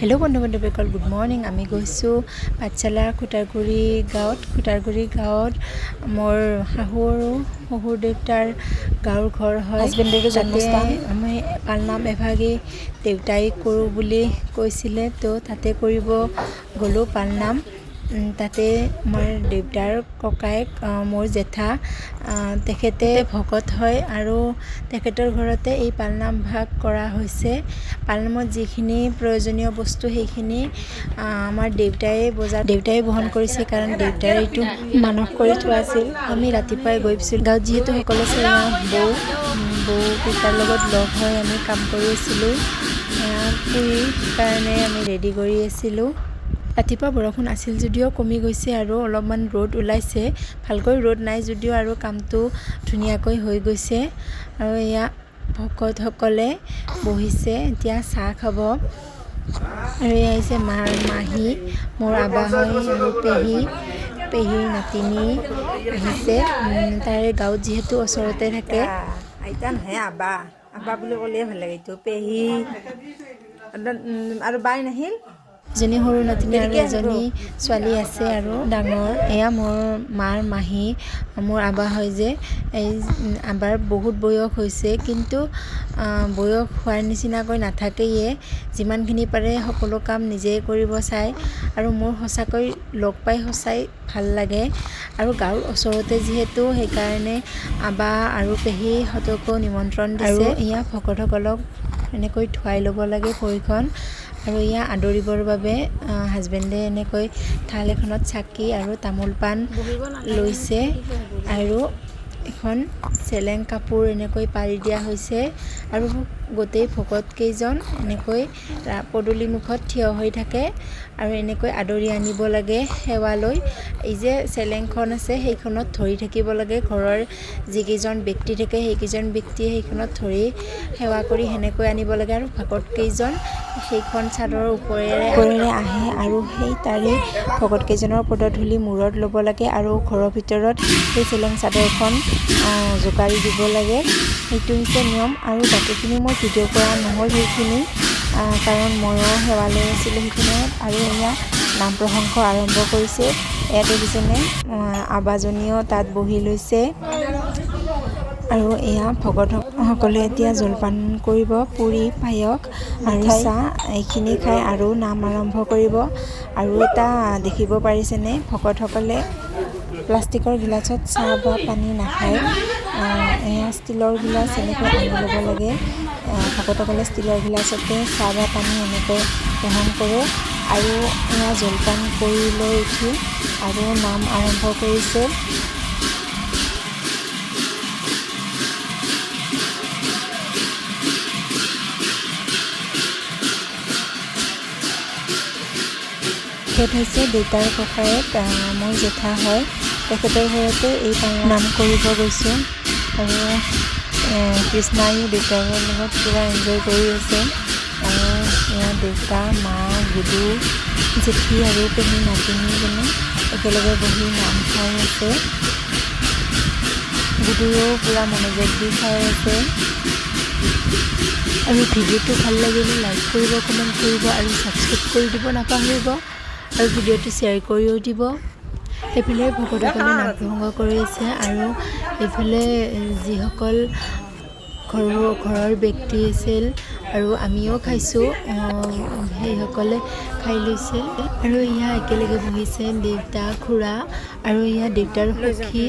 Hello' বন্ধু বান্ধৱীসকল, good morning. আমি গৈছোঁ পাঠশালা খুটাৰগুৰি গাঁৱত। খুটাৰগুৰি গাঁৱত মোৰ শাহু আৰু শহুৰ দেউতাৰ গাঁৱৰ ঘৰ হয়। হাজবেণ্ডৰো তাতে জন্মস্থান। আমি পালনাম এভাগি দেউতাই কৰোঁ বুলি কৈছিলে, তো তাতে কৰিব গ'লোঁ পালনাম। তাতে আমাৰ দেউতাৰ ককায়েক, মোৰ জেঠা, তেখেতে ভকত হয় আৰু তেখেতৰ ঘৰতে এই পালনাম ভাগ কৰা হৈছে। পালনামত যিখিনি প্ৰয়োজনীয় বস্তু সেইখিনি আমাৰ দেউতাই বজাৰ দেউতাই বহন কৰিছে, কাৰণ দেউতাই এইটো মানস কৰি থোৱা আছিল। আমি ৰাতিপুৱাই গৈ পাইছিলোঁ গাঁৱত, যিহেতু সকলো চেয়া বৌ বৌ কেইটাৰ লগত লগ হৈ আমি কাম কৰি আছিলোঁ। পুৰিৰ কাৰণে আমি ৰেডি কৰি আছিলোঁ। ৰাতিপুৱা বৰষুণ আছিল যদিও কমি গৈছে আৰু অলপমান ৰ'দ ওলাইছে। ভালকৈ ৰ'দ নাই যদিও আৰু কামটো ধুনীয়াকৈ হৈ গৈছে। আৰু এয়া ভকতসকলে বহিছে, এতিয়া চাহ খাব। আৰু এয়া হৈছে মাৰ মাহী, মোৰ আবা হয়, আৰু পেহী, পেহীৰ নাতিনী আহিছে। তাৰে গাঁৱত যিহেতু ওচৰতে থাকে। আইতা নহয়, আবা আবা বুলি ক'লে ভাল লাগে। এইটো পেহী আৰু বাই নাহিল। এজনী সৰু নাতিনী আৰু দেৰিকে আহিব। এজনী ছোৱালী আছে আৰু ডাঙৰ। এয়া মোৰ মাৰ মাহী, মোৰ আবা হয় যে, এই আবাৰ বহুত বয়স হৈছে, কিন্তু বয়স হোৱাৰ নিচিনাকৈ নাথাকেয়ে। যিমানখিনি পাৰে সকলো কাম নিজেই কৰিব চায়। আৰু মোৰ সঁচাকৈ লগ পাই সঁচাই ভাল লাগে। আৰু গাঁৱৰ ওচৰতে যিহেতু, সেইকাৰণে আবা আৰু পেহীহঁতকো নিমন্ত্ৰণ দিছে। আৰু এয়া ভকতসকলক এনেকৈ ধুৱাই ল'ব লাগে ভৰিখন। আৰু এয়া আদৰিবৰ বাবে হাজবেণ্ডে এনেকৈ থাল এখনত চাকি আৰু তামোল পাণ লৈছে আৰু এখন চেলেং কাপোৰ এনেকৈ পাৰি দিয়া হৈছে। আৰু গোটেই ভকত কেইজন এনেকৈ পদূলি মুখত থিয় হৈ থাকে আৰু এনেকৈ আদৰি আনিব লাগে সেৱা লৈ। এই যে চেলেংখন আছে, সেইখনত ধৰি থাকিব লাগে। ঘৰৰ যিকেইজন ব্যক্তি থাকে, সেইকেইজন ব্যক্তিয়ে সেইখনত ধৰি সেৱা কৰি সেনেকৈ আনিব লাগে। আৰু ভকত কেইজন সেইখন চাদৰৰ ওপৰেৰে ওপৰেৰে আহে আৰু সেই তাৰে ভকত কেইজনৰ পদধূলি মূৰত ল'ব লাগে আৰু ঘৰৰ ভিতৰত সেই চেলেং চাদৰখন জোকাৰি দিব লাগে। সেইটো হৈছে নিয়ম। আৰু বাকীখিনি মই ভিডিঅ' কৰা নহ'ল সেইখিনি, কাৰণ ময়ো সেৱা লৈ আছিলোঁ সেইখিনি। আৰু এয়া নাম প্ৰসংগ আৰম্ভ কৰিছে। এয়া দেখিছেনে, আবাজনীও তাত বহি লৈছে। আৰু এয়া ভকতসকলে এতিয়া জলপান কৰিব, পুৰি, পায়স আৰু চাহ এইখিনি খাই আৰু নাম আৰম্ভ কৰিব। আৰু এটা দেখিব পাৰিছেনে, ভকতসকলে প্লাষ্টিকৰ গিলাচত চাহ বা পানী নাখায়। এয়া ষ্টীলৰ গিলাচ এনেকৈ আনি ল'ব লাগে। ভকতসকলে ষ্টীলৰ গিলাচতে চাহ বা পানী এনেকৈ গ্ৰহণ কৰে। আৰু এয়া জলপান কৰি লৈ উঠি আৰু নাম আৰম্ভ কৰিছে। তেখেত হৈছে দেউতাৰ ককায়েক, মোৰ জেঠা হয়। তেখেতৰ ঘৰতে এই নাম কৰিব গৈছোঁ। আৰু কৃষ্ণায়ো দেউতাকৰ লগত পূৰা এনজয় কৰি আছে। আৰু এয়া দেউতা, মা, গুডু, জেঠী আৰু পেহী নাতিনীজনী একেলগে বহি নাম চাই আছে। গুডুৱেও পূৰা মনোযোগ দি চাই আছে। আৰু ভিডিঅ'টো ভাল লাগিলে লাইক কৰিব, কমেণ্ট কৰিব আৰু ছাবস্ক্ৰাইব কৰি দিব নাপাহৰিব। আৰু ভিডিঅ'টো শ্বেয়াৰ কৰিও দিব। সেইফালে ভকতসকলে নাম প্ৰসংগ কৰি আছে আৰু এইফালে যিসকল ঘৰৰ ব্যক্তি আছিল আৰু আমিও খাইছোঁ, সেইসকলে খাই লৈছে। আৰু এয়া একেলগে বহিছে দেউতা, খুৰা আৰু এয়া দেউতাৰ সখী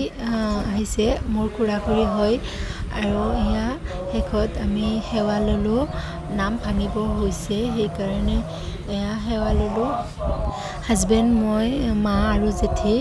আহিছে, মোৰ খুৰা খুৰী হয়। আৰু এয়া শেষত আমি সেৱা ল'লোঁ। নাম ভাঙিব হৈছে, সেইকাৰণে এয়া সেৱা ল'লোঁ। হাজবেণ্ড, মই, মা আৰু জেঠী।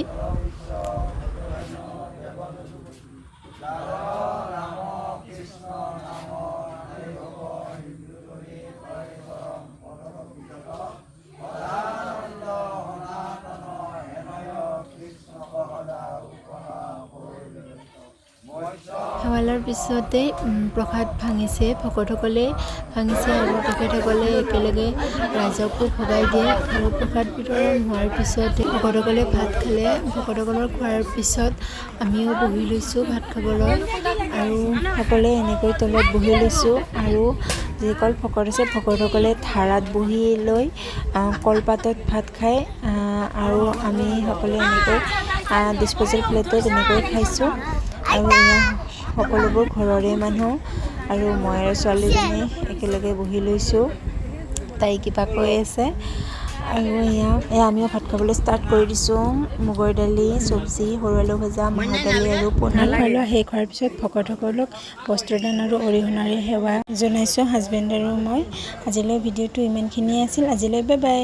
সেৱা লোৱাৰ পিছতে প্ৰসাদ ভাঙিছে, ভকতসকলে ভাঙিছে আৰু তেখেতসকলে একেলগে ৰাইজকো ভগাই দিয়ে। আৰু প্ৰসাদ বিতৰণ হোৱাৰ পিছত ভকতসকলে ভাত খালে। ভকতসকলৰ খোৱাৰ পিছত আমিও বহি লৈছোঁ ভাত খাবলৈ। আৰু সকলোৱে এনেকৈ তলত বহি লৈছোঁ। আৰু যিসকল ভকত আছে, ভকতসকলে ধাৰাত বহি লৈ কলপাতত ভাত খায় আৰু আমি সকলোৱে এনেকৈ ডিছপ'জেল প্লেটত এনেকৈ খাইছোঁ। আৰু এয়া সকলোবোৰ ঘৰৰে মানুহ আৰু মই আৰু ছোৱালীজনী একেলগে বহি লৈছোঁ। তাই কিবা কৈ আছে। আৰু এয়া আমিও ভাত খাবলৈ ষ্টাৰ্ট কৰি দিছোঁ। মুগৰ দালি, চব্জি, সৰু আলু ভজা, মাহৰ দালি আৰু পনীৰ। খোৱা লোৱা শেষ হোৱাৰ পিছত ভকতসকলক বস্ত্ৰদান আৰু অৰিহণাৰে সেৱা জনাইছোঁ হাজবেণ্ড আৰু মই। আজিলৈ ভিডিঅ'টো ইমানখিনিয়ে আছিল। আজিলৈ বাই বাই।